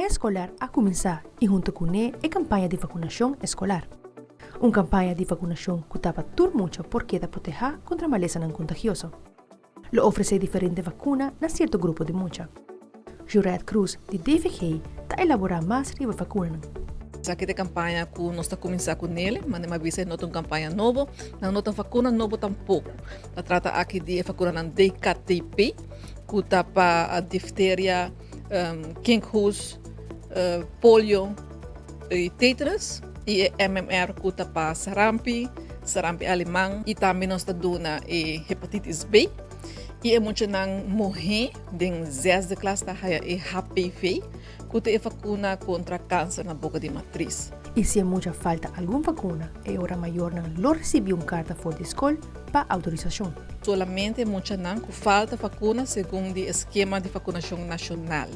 Aña eskolar a kuminsá i huntu kuné e kampaña di vakunashon eskolar. Un kampaña di vakunashon ku ta pa tur mucha por keda protehá kontra malesanan kontagioso. Lo ofresé diferente vakuna na sierto grupo di mucha. Jurette Croes di DVG ta elaborá mas riba vakunanan. Esaki ta e kampaña ku nos ta kuminsá ku nele, mane mi a bisa e no ta un kampaña nobo, nan no ta vakuna nobo tampoko. Ta trata aki di e vakunanan DKTP ku ta pa difteria, kinkhoes, polio i tetanus i e MMR ku ta pa sarampi, sarampi aleman i tambe nos ta duna e hepatitis B i e muchanan muhé den zesde klas ta haya e HPV ku ta e vakuna kontra kanser na boka di matris. I si e mucha falta algun vakuna, e ora mayornan lo risibí un karta for di skol pa outorisashon. Solamente muchanan ku falta vakuna segun di e skema di vakunashon nashonal.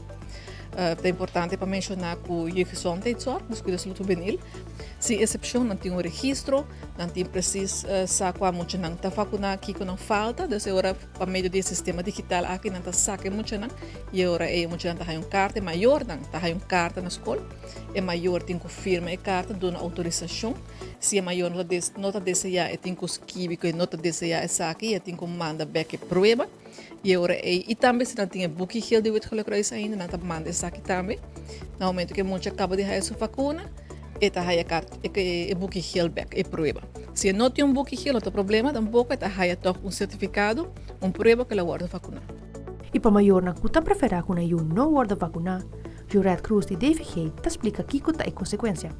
Ta importante pa menshoná ku Jeugdgezondheidszorg, dus Kuido Salud Hubenil, sin esepshon nan tin un registro, nan tin presis sa kua muchanan ta vakuná, kiko nan falta, dus e ora pa medio di e sistema digital aki nan ta saka e muchanan i e ora ei e muchanan ta haña un karta, e mayornan ta haña un karta na skol, e mayor tin ku firma e karta, duna outorisashon. Si e mayor no ta deseá e tin ku skibi ku e no ta deseá esaki i e tin ku manda bèk e prueba. I e ora ei, i tambe si nan tin e buki geel di Wit Gele Kruis ainda, nan ta manda esaki tambe. Na momento ku e mucha kaba di haya su vakuna, e ta haya kart, e buki geel bèk, e prueba. Si e no tin un buki geel, no ta problema tampoko, e ta haya tòg un sertifikado, un prueba ku el a wòrdu vakuná. I pa mayornan ku ta preferá ku nan yu no wòrdu vakuná, Jurette Croes di DVG ta splika kiko ta e konsekuensia.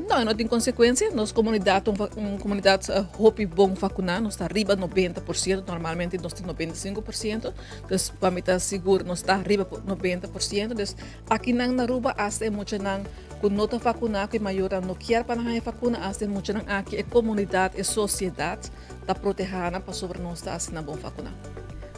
No, e no tin konsekuensia. Nos komunidat ta un komunidat hopi bon vakuná. Nos ta riba 90%, normalmente nos tin 95%. Dus pa mi ta sigur nos ta riba 90%. Dus akinan na Aruba asta e muchanan ku no ta vakuná, ku e mayornan no kier pa nan haña vakuna, asta e muchanan aki e komunidat, e sosiedat ta protehá nan pasobra nos ta asina bon vakuná.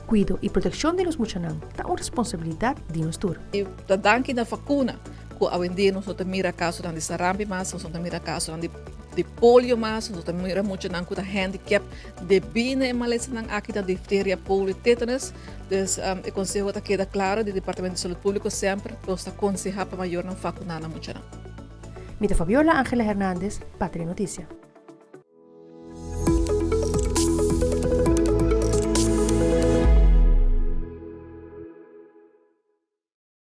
Kuido i protekshon di nos muchanan ta un responsabilidat di nos tur. Ta danki na vakuna ku awendia nos no ta mira kasonan di sarampi mas, nos no ta mira kasonan di di polio mas, nos no ta mira muchanan ku ta handicap debí na e malesanan aki ta difteria, polio, tetanus. Dus e konseho ta keda klaro di Departamento di Salud Públiko semper nos ta konsehá pa mayornan vakuná nan muchanan. Mi ta Fabiola Angela Hernandez pa Telenoticia.